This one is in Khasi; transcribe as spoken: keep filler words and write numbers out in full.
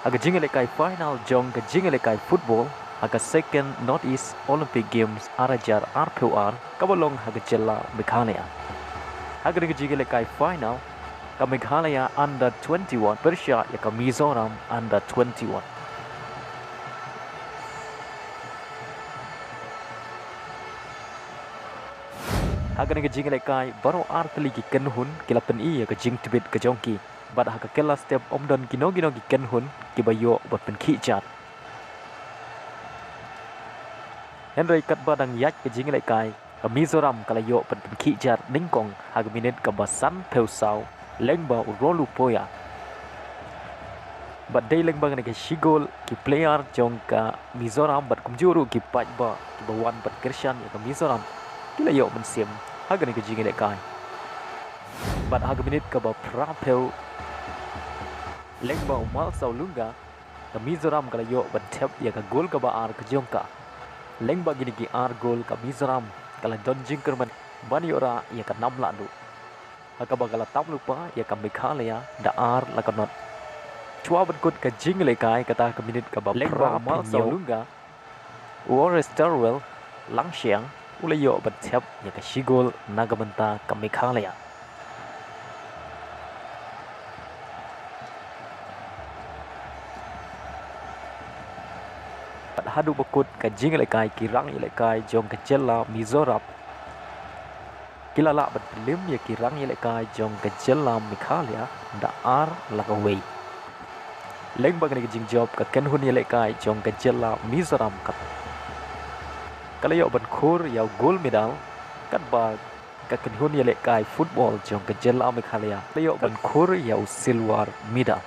Ha ka jingïalehkai final jong ka jingïalehkai football ha ka Second North East Olympic Games ar hajar arphew ar kaba long ha ka jylla Meghalaya. Ha kane ka jingïalehkai final ka Meghalaya under twenty-one pyrshah ïa ka Mizoram under twenty-one. Ha kane ka jingïalehkai baroh ar tylli ki kynhun ki la pyni ïa ka jingtbit ka jong ki. Bad ha ka kylla step ym don kino kino ki kynhun kiba ïoh ban pynkhih jar. Hynrei katba dang ïaid ka jingïalehkai ka Mizoram ka la ïoh ban pynkhih jar nyngkong ha ka minit kaba sanphew saw lyngba u Rolu Poya. Bad dei lyngba kane ka shi gol ki player jong ka Mizoram bad kumjuh ruh ki paidbah kiba wan ban kyrshan ïa ka Mizoram ki la ïoh mynsiem ha kane ka jingïalehkai. Bad ha ka minit kaba phraphew lyngba u Malsawlunga ka Mizoram ka la ïoh ban thep ïa ka gol kaba ar ka jong ka. Lyngba kine ki ar gol ka Mizoram ka la don jingkyrmen ban ïoh rah ïa ka nam lahduh. Ha kaba ka la tam lypa ïa ka Meghalaya da ar la ka not. Shuwa ban kut ka jingïalehkai kata ka minit kaba lyngba u Malsawlunga u Oris Darwell Langshiang u la ïoh ban thep ïa ka shi gol na ka bynta ka Meghalaya. Bad haduh ba kut ka jingïalehkai ki rangïalehkai jong ka jylla Mizoram ki la lah ban pynlem ïa ki rangïalehkai jong ka jylla Meghalaya da ar la kawei. Lyngba kane ka jingjop ka kynhun ïalehkai jong ka jylla Mizoram ka ka la ïoh ban khur ïa u gold medal katba ka kynhun ïalehkai football jong ka jylla Meghalaya ka la ïoh ban khur ïa u silver medal.